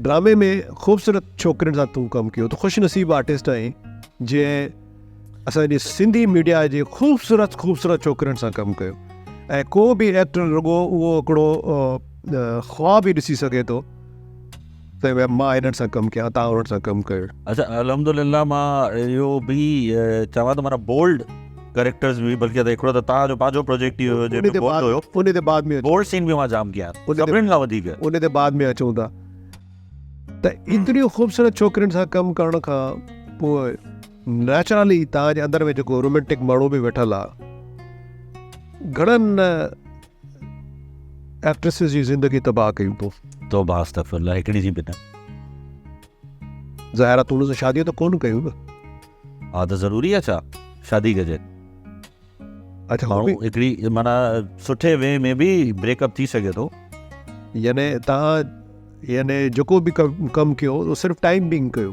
ڊرامي ۾ خوبصورت ڇوڪرين سان تون ڪم ڪيو ته خوش نصيب آرٽسٽ آهين جنهن اسان جي سنڌي ميڊيا جي خوبصورت خوبصورت ڇوڪرين سان ڪم ڪيو ۽ ڪو به ايڪٽر رڳو اهو هڪڙو خواب ئي ڏسي سگهي ٿو ته مان هنن سان ڪم ڪيان تان انهن سان ڪم ڪيو. اچا الحمدلله مان اهو به چوان ته معنيٰ بولڊ ڪريڪٽرز به بلڪه ته هڪڙو ته تان جو پنهنجو پروجيڪٽ ئي هيو جنهن ۾ بولڊ هيو ان تي بعد ۾ بولڊ سين به مان جام ڪيا سڀني کان وڌيڪ ان تي بعد ۾ اچون ٿا ته ايتريون خوبصورت ڇوڪرين سان ڪم ڪرڻ کان پوء نيچرلي توهان جي اندر ۾ جيڪو رومينٽڪ ماڻهو به ويٺل آ گهڻن ايڪٽريسز جي زندگي تباهه ڪئي تو. توبه استغفر الله هڪڙي جي به نه. ظاهر آ تون ان سان شاديون ته ڪونه ڪيون نه. ها ته ضروري آ ڇا شادي ڪجي. اڇا ماڻهو هڪڙي معنيٰ سٺي وي ۾ به بريڪ اپ ٿي سگهي ٿو. يعني توهان يعني جيڪو به ڪم ڪيو اهو صرف ٽائيم بينگ ڪيو.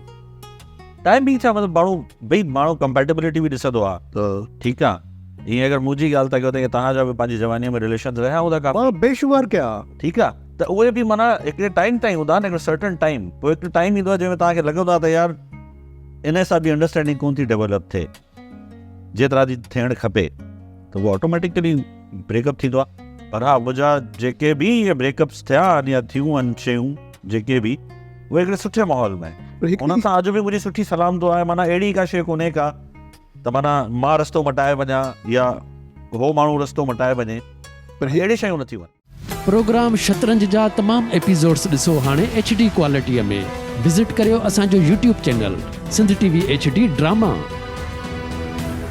ٽائيم بينگ ڇا مطلب ماڻهو ڀئي ماڻهو ڪمپيٽيبلٽي به ڏسندو آ ٺيڪ آ ائين اگر منهنجي ڳالهه ٿا ڪيو ته توهان جا به پنهنجي جواني ۾ رليشنز رهيا هوندا ڪافي. مان بيشمار ڪيا. ٺيڪ آ ته اهي به معنيٰ هڪڙي ٽائيم تائين هوندا آهن هڪڙو سرٽن ٽائيم پوء هڪڙو ٽائيم ايندو آ جنهن ۾ توهان کي لڳندو آ ته يار ان سان به انڊرسٽينڊنگ ڪون ٿي ڊيولپ ٿئي جيترا جي ٿيڻ کپي ته اهو آٽوميٽيڪلي بريڪ اپ ٿيندو آهي پر ها منهنجا جيڪي به اهي بريڪ اپس ٿيا آهن يا ٿيون آهن شيون جيڪي به اهي هڪڙي سٺي ماحول ۾ ان سان اڄ به منهنجي سٺي سلام دعا آهي معنيٰ اهڙي ڪا شيء ڪونهي ڪا ته معنيٰ مان رستو مٽائي وڃان يا هو ماڻهو رستو مٽائي وڃي پر اهڙي شيون نه ٿيون آهن. پروگرام شطرنج جا تمام ايپيسوڊس ڏسو هاڻي ايڇ ڊي ڪوالٽيء ۾ وزٽ ڪريو اسان جو YouTube channel Sindh T V H D drama.